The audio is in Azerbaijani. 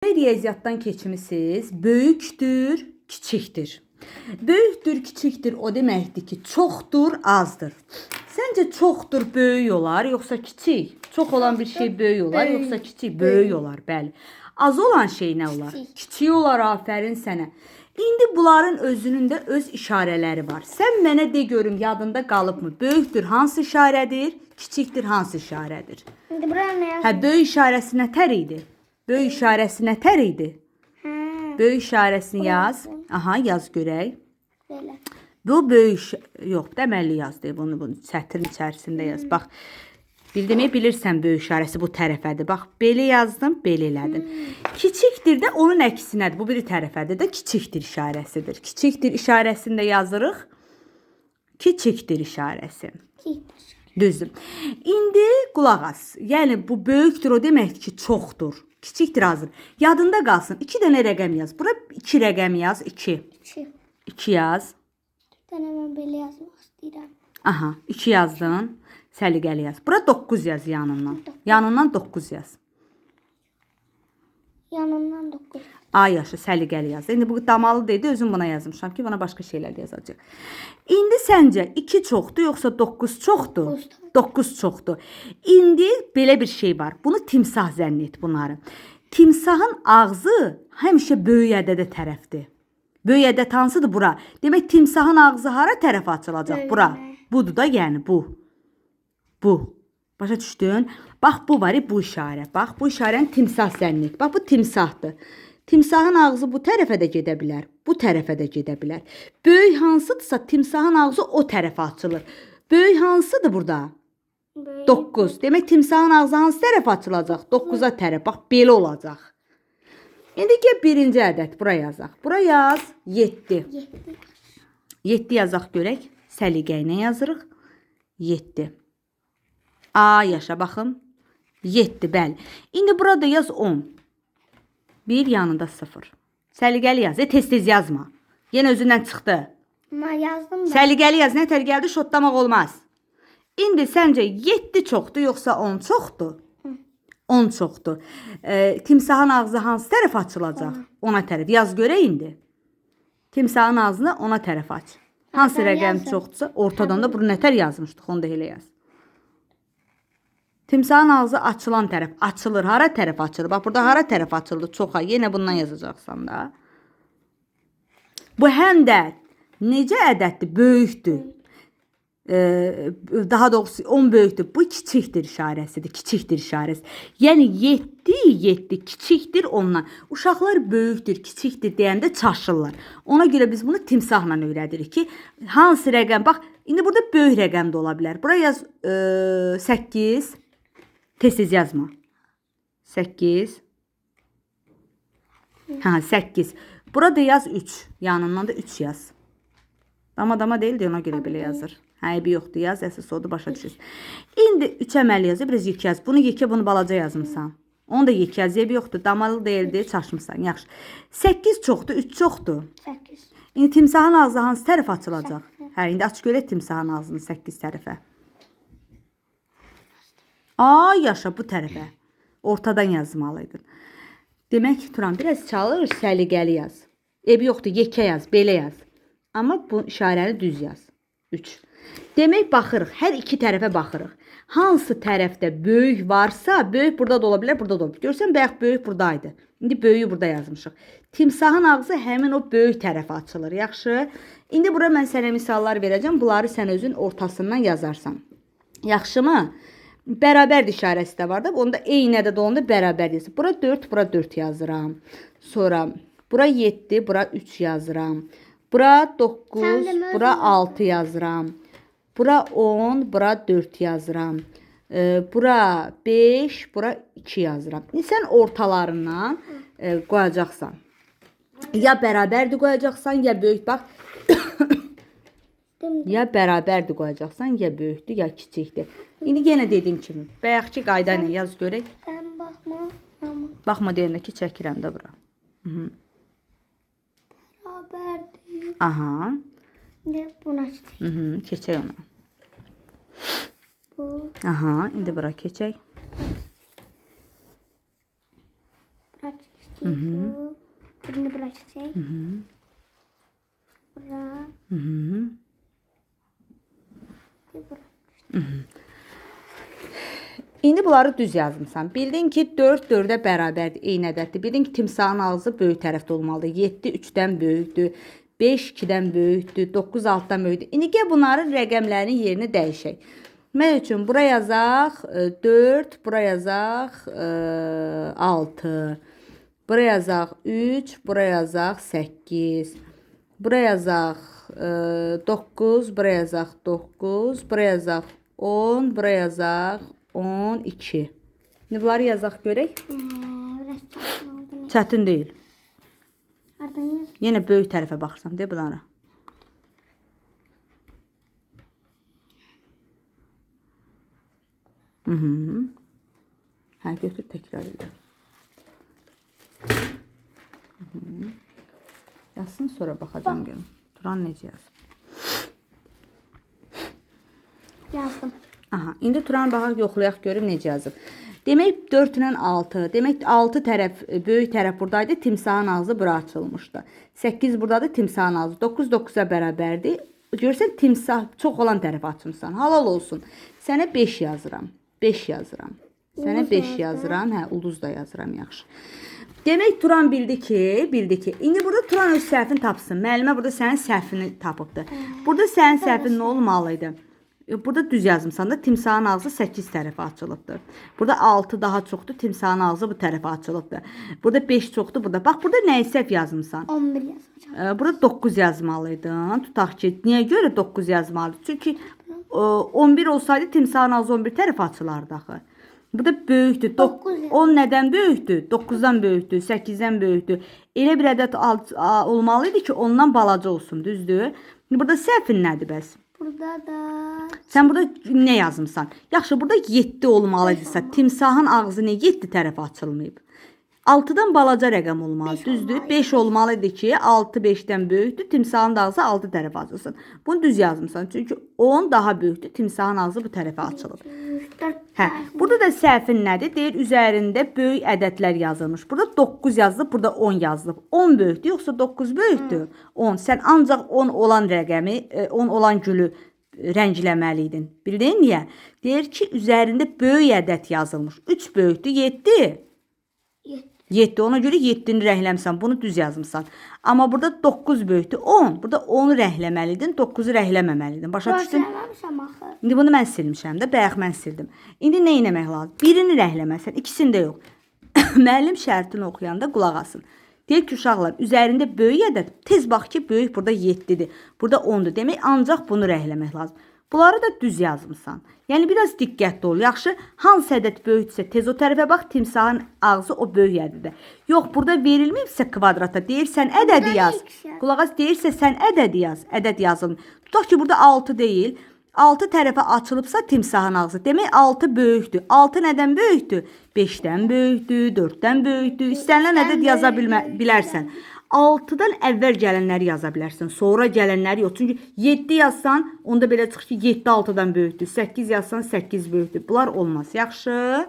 Riyaziyyatdan keçmisiniz. Böyükdür, kiçikdir. Böyükdür, kiçikdir o deməkdir ki, çoxdur, azdır. Səncə çoxdur, böyük olar, yoxsa kiçik? Çox olan bir şey böyük olar, Böyük. yoxsa kiçik? Böyük olar, bəli. Az olan şey nə olar? Kiçik. Kiçik olar, afərin sənə. İndi bunların özünün də öz işarələri var. Sən mənə de görüm yadında qalıbmı? Böyükdür hansı işarədir? Kiçikdir hansı işarədir? İndi bura nə yaz? Hə, böyük işarəsi nə tər idi? Böyük işarəsi nə tər idi? Hə, Böyük işarəsini yaz. Aha, yaz görək. belə. Bu böyük yox, dəməlli yaz deyə bunu sətirin içərisində yaz. Bax, bildimi bilirsən böyük işarəsi bu tərəfədir. Bax, belə yazdım, belə elədim. Kiçikdir də onun əksinədir. Bu biri tərəfədir də kiçikdir işarəsidir. Kiçikdir işarəsini də yazırıq. Kiçikdir işarəsi. Kiçikdir. Düzdür. İndi qulaq as. Yəni bu böyükdür o deməkdir ki, çoxdur. Kiçikdir azdır. Yadında qalsın. 2 dənə rəqəm yaz. Bura 2 rəqəm yaz. 2. 2. 2 yaz. Bir dənə mən belə yazmaq istəyirəm. Aha, 2 yazdın. Səliqəli yaz. Bura 9 yaz yanından. Yanından 9 yaz. Yanından 9. Ay yaşı səliqəli yaz. İndi bu damalı dedi, özüm buna yazmışam ki, buna başqa şeylər də yazacaq. İndi səncə 2 çoxdur yoxsa 9 çoxdur? 9 çoxdur. İndi belə bir şey var. Bunu timsah zənn et bunları. Timsahın ağzı həmişə böyük ədədə tərəfdir. Böyük ədəd hansıdır bura? Demək timsahın ağzı hara tərəfə açılacaq? Bura. Budur da, yəni bu. Bu. Başa düşdün? Bax bu var, bu işarə. Bax bu işarəni timsah zənn et. Bax bu timsahdır. Timsahın ağzı bu tərəfə də gedə bilər, bu tərəfə də gedə bilər. Böyük hansıdırsa timsahın ağzı o tərəfə açılır. Böyük hansıdır burada? Böyük. 9. Demək timsahın ağzı hansı tərəfə açılacaq? 9-a tərəf. Bax belə olacaq. İndi gəl birinci ədəd bura yazaq. Bura yaz 7. 7. 7 yazaq görək. Səliqə ilə yazırıq. 7. A yaşa baxın. 7 bəli. İndi burada yaz 10. Bir yanında 0. Səliqəli yaz. Tez-tez yazma. Yenə özündən çıxdı. Amma yazdım da. Səliqəli yaz. Nə tər gəldi şotlamaq olmaz. İndi səncə 7 çoxdur yoxsa 10 çoxdur? 10 çoxdur. Timsahın ağzı hansı tərəfə açılacaq? Ona tərəf. Yaz görək indi. Timsahın ağzını ona tərəf aç. Hansı ben rəqəm yazdım. çoxdursa, ortadan da bunu nətər yazmışdıq, onu da elə yaz. Timsahın ağzı açılan tərəf açılır. Hara tərəf açılır? Bax burada hara tərəf açıldı? Çoxa. Yenə bundan yazacaqsan da. Bu həm də necə ədəddir? Böyükdür. Daha doğrusu 10 böyükdür. Bu kiçikdir işarəsidir. Kiçikdir işarəsi. Yəni 7 7 kiçikdir ondan. Uşaqlar böyükdür, kiçikdir deyəndə çaşırlar. Ona görə biz bunu timsahla öyrədirik ki, hansı rəqəm, bax, indi burada böyük rəqəm də ola bilər. Bura yaz 8. Tez-tez yazma. 8. Hə, 8. Burada yaz 3. Yanından da 3 yaz. Dama dama deyildi, ona görə belə yazır. Hə, eybi yoxdur, yaz, əsas odur, başa düşürsün. İndi 3 əməli yazır, biraz 2 yaz. Bunu 2, bunu balaca yazmısan. Onu da 2 yaz, eybi yoxdur. Damalı deyildi, çaşmısan. Yaxşı. 8 çoxdur, 3 çoxdur. 8. İndi timsahın ağzı hansı tərəfə açılacaq? Hə, indi aç görək timsahın ağzını 8 tərəfə. Ay, yaşa bu tərəfə. Ortadan yazmalıydın. Demək Turan biraz çalır, səliqəli yaz. Eybi yoxdur, yekə yaz, belə yaz. Amma bu işarəni düz yaz. 3. Demək baxırıq, hər iki tərəfə baxırıq. Hansı tərəfdə böyük varsa, böyük burada da ola bilər, burada da ola bilər. Görsən, bayaq böyük buradaydı. İndi böyüyü burada yazmışıq. Timsahın ağzı həmin o böyük tərəfə açılır. Yaxşı. İndi bura mən sənə misallar verəcəm. Bunları sən özün ortasından yazarsan. Yaxşımı? Bərabərdir işarəsi də var da. Onda eyni ədəd olanda bərabər deyirsən. Bura 4, bura 4 yazıram. Sonra bura 7, bura 3 yazıram. Bura 9, Sən demə bura özün 6 yazıram. Bura 10, bura 4 yazıram. Bura 5, bura 2 yazıram. İndi sən ortalarından qoyacaqsan. Ya bərabərdir qoyacaqsan, ya böyük. Bax, ya bərabərdir qoyacaqsan, ya böyükdür, ya kiçikdir. İndi yenə dediyim kimi, bayaqki qayda ilə yaz görək. Sən baxma. Amma Baxma deyəndə ki, çəkirəm də bura. bərabərdir. Aha. İndi buna keçək. Keçək ona. Bu. Aha, indi bura keçək. Bura keçək. Bu. Birini bura çizecek. Bura. Bir bura. İndi bunları düz yazmısan. Bildin ki 4 4-ə bərabərdir, eyni ədəddir. Bildin ki timsahın ağzı böyük tərəfdə olmalıdır. 7 3-dən böyükdür. 5 2-dən böyükdür. 9 6-dan böyükdür. İndi gəl bunların rəqəmlərinin yerini dəyişək. Mən üçün bura yazaq 4, bura yazaq 6. Bura yazaq 3, bura yazaq 8. Bura yazaq 9, bura yazaq 9, bura yazaq 10, bura yazaq 12. İndi bunları yazaq görək. Biraz çətin oldu. Çətin deyil. Hardan yaz? Yenə böyük tərəfə baxırsan, de bunlara. Hə, götür təkrar elə. Yazsın sonra baxacağım görüm. Turan necə yazıb? Yazdım. Aha, indi Turan baxaq yoxlayaq görüm necə yazıb. Demək 4 ilə 6. Demək 6 tərəf böyük tərəf buradaydı, timsahın ağzı bura açılmışdı. 8 buradadır, timsahın ağzı. 9 9-a bərabərdir. Görürsən timsah çox olan tərəfə açmısan. Halal olsun. Sənə 5 yazıram. 5 yazıram. Sənə 5 yazıram. Hə, ulduz da yazıram, yaxşı. Demək Turan bildi ki, indi burada Turan öz səhvini tapsın. Müəllimə burada sənin səhvini tapıbdı. Burada sənin səhvin nə olmalı idi? Burada düz yazmısan da timsahın ağzı 8 tərəfə açılıbdır. Burada 6 daha çoxdur, timsahın ağzı bu tərəfə açılıbdır. Burada 5 çoxdur, burada. Bax, burada nəyi səhv yazmısan? 11 yazmışam. Burada 9 yazmalıydın. Tutaq ki, niyə görə 9 yazmalıydın? Çünki 11 olsaydı timsahın ağzı 11 tərəfə açılardı axı. Burada böyükdür. 10 nədən böyükdür? 9-dan böyükdür, 8-dən böyükdür. Elə bir ədəd olmalı idi ki, ondan balaca olsun, düzdür? Burada səhvin nədir bəs? Burada da Sən burada nə yazmısan? Yaxşı, burada 7 olmalıydırsa, timsahın ağzı niyə 7 tərəfə açılmayıb? 6-dan balaca rəqəm olmalı, düzdür? 5 olmalı idi ki, 6 5-dən böyükdür, timsahın da ağzı 6 tərəfə açılsın. Bunu düz yazmısan, çünki 10 daha böyükdür, timsahın ağzı bu tərəfə açılıb. 3, 4. Hə, burada da səhvin nədir? Deyir, üzərində böyük ədədlər yazılmış. Burada 9 yazılıb, burada 10 yazılıb. 10 böyükdür, yoxsa 9 böyükdür? 10. Sən ancaq 10 olan rəqəmi, 10 olan gülü rəngləməliydin. Bildin niyə? Deyir ki, üzərində böyük ədəd yazılmış. 3 böyükdür, 7. 7. Ona görə 7-ni rəngləmisən, bunu düz yazmısan. Amma burada 9 böyükdür, 10. Burada 10-u rəngləməliydin, 9-u rəngləməməliydin. Başa düşdün? Silməmişəm axı. İndi bunu mən silmişəm də, bayaq mən sildim. İndi nə etmək lazım? Birini rəngləməsən, ikisini də yox. Müəllim şərtini oxuyanda qulaq asın. Deyir ki, uşaqlar, üzərində böyük ədəd, tez bax ki, böyük burada 7-dir, burada 10-dur. Demək, ancaq bunu rəngləmək lazım. Bunları da düz yazmısan. Yəni, biraz diqqətli ol. Yaxşı, hansı ədəd böyükdürsə, tez o tərəfə bax, timsahın ağzı o böyük ədədə. Yox, burada verilməyibsə kvadrata, deyir, sən ədədi yaz. Qulaq as, deyirsə, sən ədədi yaz, ədəd yazılmır. Tutaq ki, burada 6 deyil. 6 tərəfə açılıbsa timsahın ağzı. Demək, 6 böyükdür. 6 nədən böyükdür? 5-dən böyükdür, 4-dən böyükdür. İstənilən ədəd yaza bilərsən. 6-dan əvvəl gələnləri yaza bilərsən. Sonra gələnləri yox. Çünki 7 yazsan, onda belə çıxır ki, 7 6-dan böyükdür. 8 yazsan, 8 böyükdür. Bunlar olmaz. Yaxşı.